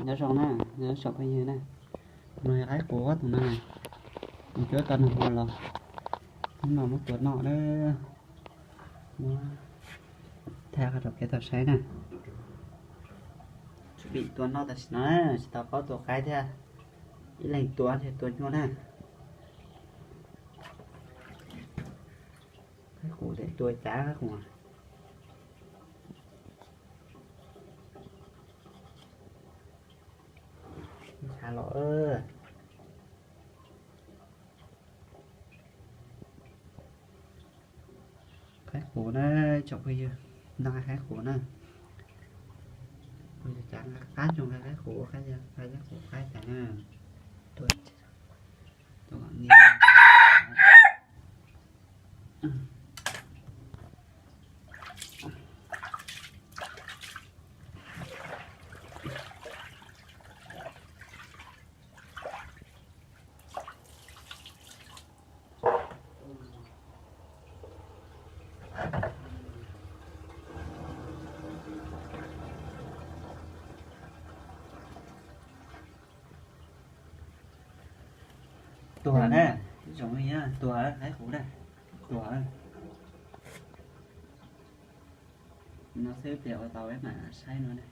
Nyob zoo na, nyob zoo phooj ywg na. No yog qaib qus tus no na, nws cuab tau nag hmo los, hnub no muab tua noj na. Muab thaij qhov rau peb tau saib na. Tsum pim tua noj tam sim no na, tsis tau paub tua qaib thiab. Ib leeg tua thiaj tua nyuaj na. Qaib qus tua cav qaib qus. Ntshai los. Qaib qus na, tsoom phooj ywg, noj qaib qus na. Phooj ywg cas nqa qab tso nqa qaib qus, qaib, nqa qaib qus qaib tas na. Tua, tua kom nyiaj. Tuag na, tsoom phooj ywg, tuag qaib qus na, tuag. No xwb pliag ua tau peb mam saib no na.